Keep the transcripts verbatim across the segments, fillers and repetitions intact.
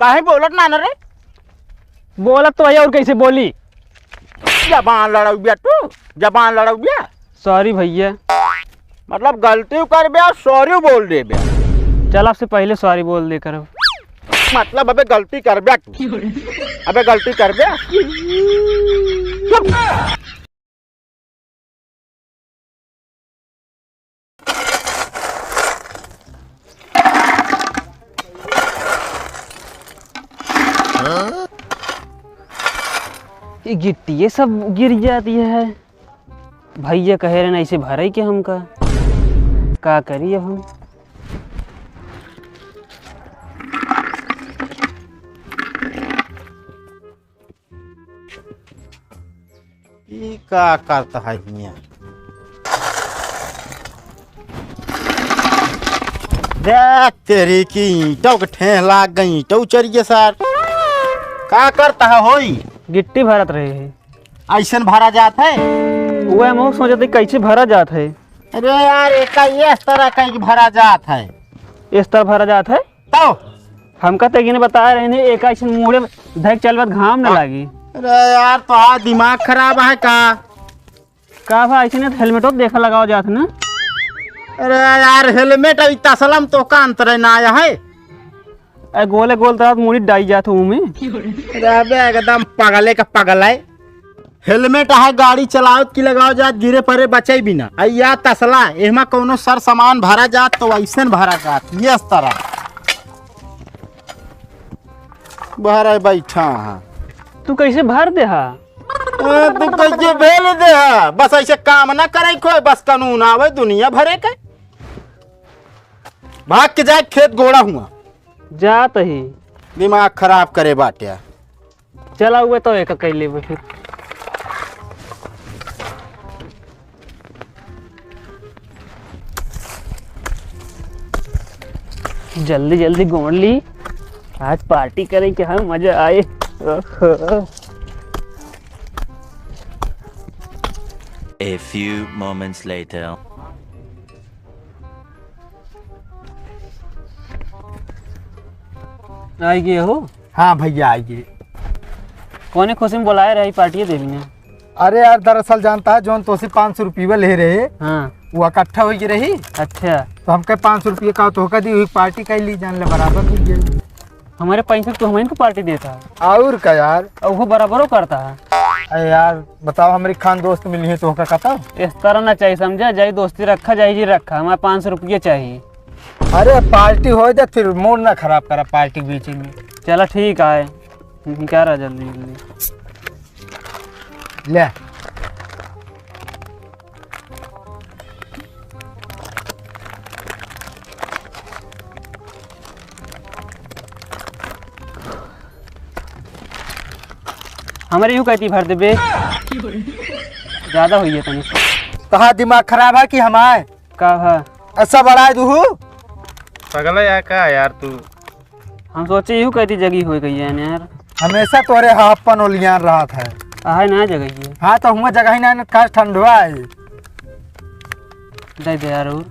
काहे बोलत ना न रे? बोलत तो है, और कैसे बोली? जबान लड़ौबिया तू, जबान लड़ौबिया। Sorry भैया। मतलब गलती करबे और sorry बोल देबे। चल, आपसे पहले sorry बोल दे करब। मतलब अबे गलती करबे तू, अबे गलती करबे। चुप। ये गिट्टिये सब गिर जाती है। भैया कहे रहे ना, ऐसे भरे के हमका, का करी अब हम? ई का करत है हियाँ? देख तेरी की ईंटों के ठेह लाग गई, ईंटों चरिए सार। का करत है होई? गिट्टी भरत रहे है। ऐसन भरा जात है? वह हम सोचत है कैसे भरा जात है। अरे यार, एका ये इस तरह का ही भरा जात है। इस तरह भरा जात है? तो हमका तो इन्हें बता रहे हैं, एक ऐसे मुड़े धक चलबत घाम न लागी। अरे यार, तोहार दिमाग खराब है का? का भा, ऐसे नहीं तो हेलमेटो देखा लगाओ जात ना। अरे यार, हेलमेट अभी तसलम तो का अंतर है ना आया है। ए, गोले गोल तरह मुड़ी डाई जात हूँ मैं। अरे अबे, एकदम पगले का पगल है। हेलमेट है, गाड़ी चलावत की लगाओ जात, गिरे परे बचे बिना। आ या तसला, एहमा कौनो सर सामान भरा जात तो वैसन भरा जात, ये इस तरह। बाहर आए बैठा है। तू कैसे भर दे हा? ए, तू कैसे भेल दे हा? बस ऐसे काम ना करे कोई, बस कानून आवे दुनिया भरे के। भाग के जाए खेत गोड़ा हुआ। जात ही। दिमाग खराब करे बाटे। चला हुए तो एक कई लेबे फिर। जल्दी जल्दी गोड़ ली, आज पार्टी करे के हम मजा आए। ओहो। A few moments later. आई गए हो? हाँ भैया, आई गए। कौने खुशी में बुलाए रही, पार्टी देवी ने? अरे यार, दरअसल जानता है, जौन तोसे पाँच सौ रुपये ले रहे, हाँ। वो इकट्ठा हो गई रही। अच्छा। तो हम कहे, "पाँच सौ रुपये का तो का दी, वही पार्टी कर ली, जान ले, बराबर हो गई।" हमारे पैसे तो हम इनको पार्टी देता है। और का यार? और वो बराबरों करता है। अरे यार, बताओ, हमारी खान दोस्त मिली है तो का कहता? इस तरह ना चाहिए, समझा? जाई दोस्ती रखा, जाई जी रखा, हमारे पाँच सौ रुपये चाहिए। अरे पार्टी हो जाए, फिर मूड ना खराब करा पार्टी के बीच में। चला ठीक है, क्या रहा जल्दी जल्दी। ले। हमारे यूं कहती भर देबे। ज्यादा हुई है तनी। तोहार दिमाग खराब है कि हमार? का है? ऐसा बड़ा है तू? पगला या का यार तू? हम सोचे यूं कहती जगी हो गई है यार। हमेशा तोरे हाफपन ओलियान रहत है। आहे ना जगह ये। हाँ, तो हुआ जगह ही ना, खास ठंडवा है। दे दे यार, और।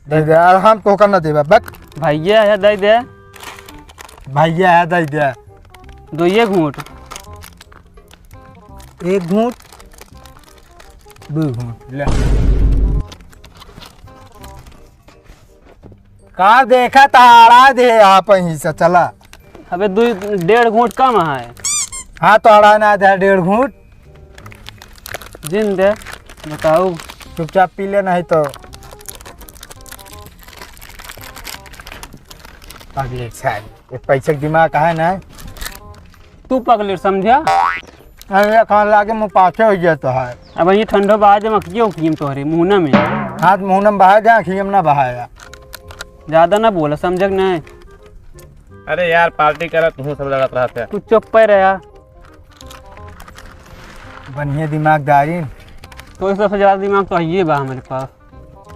दे दे यार, हम तोहका ना देबा, बक। भैया है, दे दे। भैया है, दे दे। दो ये घूंट। एक घूंट, दो घूंट, ले। का देखा था, अड़ा दे आप ही से, चला। अबे दो, डेढ़ घूंट कम है। हाँ, तो अड़ा ना दे, डेढ़ घूंट। जिन दे, बताओ। चुपचाप पी ले, नहीं तो अगले साल। ये पैसे के दिमाग है ना? तू पगलेट समझा? अरे, कहाँ लागे मुँह पाछे हो गया तो है। अब ये ठंडो बहा दे, मखियो उखियम तोहरे मुहना में। हाथ मुहना में बहा दे, अखियम ना बहाया। ज्यादा ना बोला, समझक नहीं। अरे यार, पार्टी करत हूँ, सब लड़त रहत है। तू चुप पे रह यार। बढ़िया दिमागदारी। तो सबसे ज्यादा दिमाग तो ये बा हमारे पास।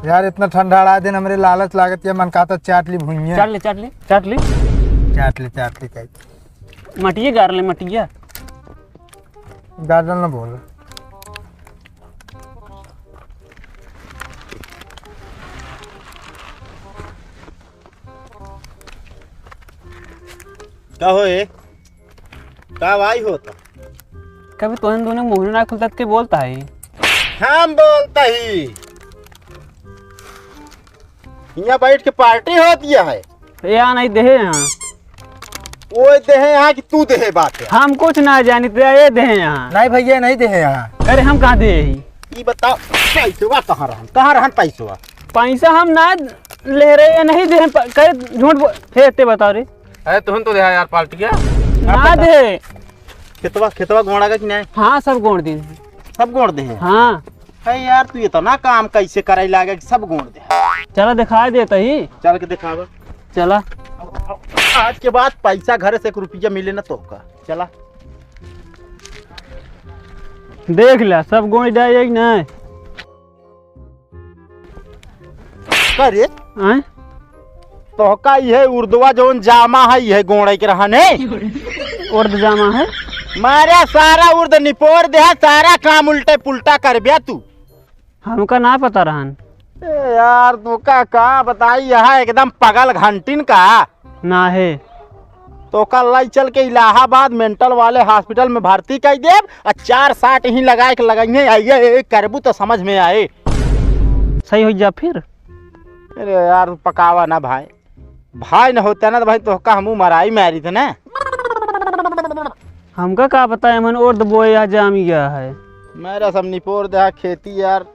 यार, इतना ठंडा अड़ा दिन हमरे लालच लागत या मन कहता चाट ली भुइया। चाट ले, चाट ले, चाट ले। चाट ले, चाट ले, चाट ले। मटिया गार ले, मटिया। गार्डन ना बोल। का हो ए? का भाई होता? कभी तोहन दोनों मुँह ना खुलता के बोलता है? हम बोलता ही। यहाँ बैठ के पार्टी होती है। ए, यहाँ नहीं देहे यहाँ। वो देहे यहाँ कि तू देहे बात है? हम कुछ ना जानी, ते ये देहे यहाँ। नहीं भैया, नहीं देहे यहाँ। अरे, हम कहाँ देहे ही? ई बताओ, पैसवा कहाँ रहन? कहाँ रहन पैसवा? पैसा हम ना ले रहे, नहीं देहे, प-, करे झूठ बो-, हे, ते बताओ रे। अरे, तुहन तो देहा यार पार्टी के। ना दे। खेतवा, खेतवा गोड़ा का कि नहीं? हाँ, सब गोड़ दिन। सब गोड़ दे हैं? हाँ। अरे यार, तू इतना काम कैसे करे लागे कि सब गोड़ दे? चला, दिखा देता ही। चल के दिखावा। चला। आज के बाद पैसा घर से एक रुपया मिले ना तो का। चला। देख ला, सब गोड़ जाए एक ना। का रे? आँय? तोहका इहे उर्दवा जौन जामा है, इहे गोड़े के रहन है? उर्द जामा है? मारे सारा उर्द निपोर दे है, सारा काम उल्टे पुल्टा कर ब्या तू। हमका ना पता रहन। ए यार, तोका का बताई, यहाँ एकदम पगल घंटिन का। ना है। तोका लाई चल के इलाहाबाद मेंटल वाले हॉस्पिटल में भर्ती कर देब, आ चार साट ही लगा के लगाइए, आइए, ए, करबू तो समझ में आए। सही हो जा फिर। अरे यार, पकावा ना भाई, भाई न होता ना तो भाई तोहका हमू मराई मारी थे ना। हमका का पता है, मन उर्द बोए या जाम गया है। मेरा सब निपोर दे खेती यार।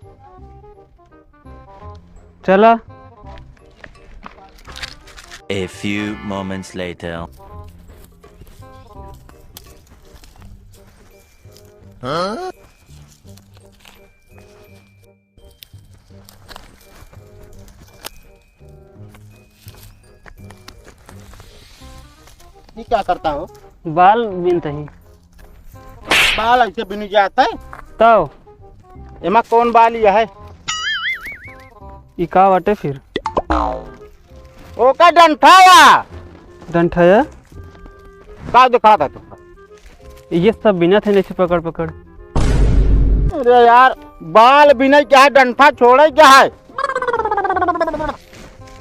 चला। A few moments later. ये क्या करता हो? बाल बीनत ही। बाल ऐसे बिनु जात है? तब? एमा कौन बाल यह है? ई का बाटे फिर? ओका डंठा या। डंठा या? का दिखा था तू? ये सब बिनत है ऐसे पकड़ पकड़। अरे यार, बाल बिने क्या है, डंठा छोड़े क्या है?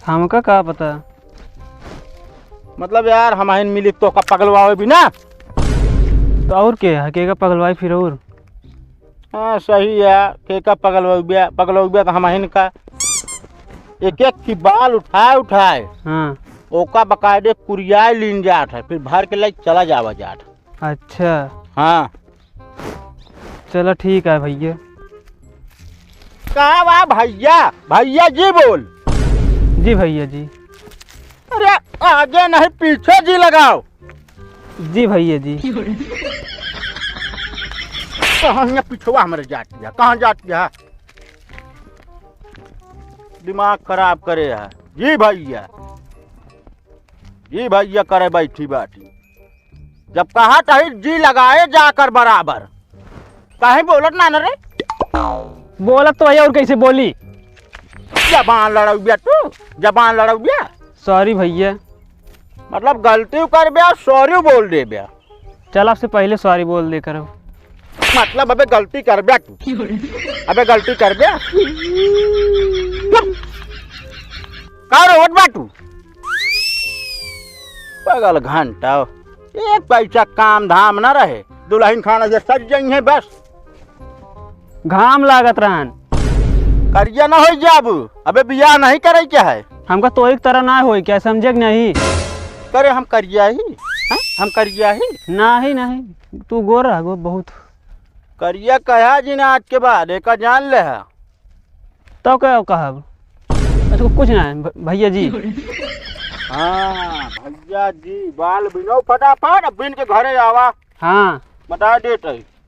हमका का पता? मतलब यार, हमहिन मिली तो का पगलवावे भी ना। तो और के है, के का पगलवाई फिर और? हाँ, सही है, के का पगलवावे, पगलवावे तो हमहिन का। एक एक की बाल उठाए उठाए, हाँ। ओका बकायदे कुरियाए लीन जात है, फिर भर के लाई चला जावा जात है। अच्छा। हाँ। चलो ठीक है भैया। का बा भैया? भैया जी बोल। जी भैया जी। अरे आगे नहीं पीछे जी लगाओ। जी भैया जी। कहाँ यहाँ पिछवा हमरे जात गया, कहाँ जात गया? दिमाग खराब करे है। जी भैया, जी भैया करे बैठी बाटी। जब कहा तही जी लगाए जाकर बराबर। काहे बोलत ना न रे? बोलत तो भैया और कैसे बोली? जबान लड़ौबिया तू, जबान लड़ौबिया। Sorry भैया। मतलब गलती करबे और sorry बोल देबे। चल आपसे पहले sorry बोल दे करो। मतलब अबे गलती करबे तू। अबे गलती करबे। का रोवत बा तू? पगल घंटा, एक पैसा काम धाम ना रहे, दुल्हन खाना से सज जाई है बस। घाम लागत रहन। करिया ना होई जाबू, अबे बियाह नहीं करे के है। हमका तो एक तरह ना होई क्या, समझे कि नहीं? करे हम करिया ही, हैं? हम करिया ही? नहीं, नहीं, तू गोर रह गो बहुत। करिया कहा जी ना आज के बाद, एका जान ले है। तो क्या कहब? अच्छा, कुछ ना है, भ-, भैया जी। हाँ, भैया जी, बाल बिनो फटाफट, अब बिन के घरे आवा। हाँ। बता देत है।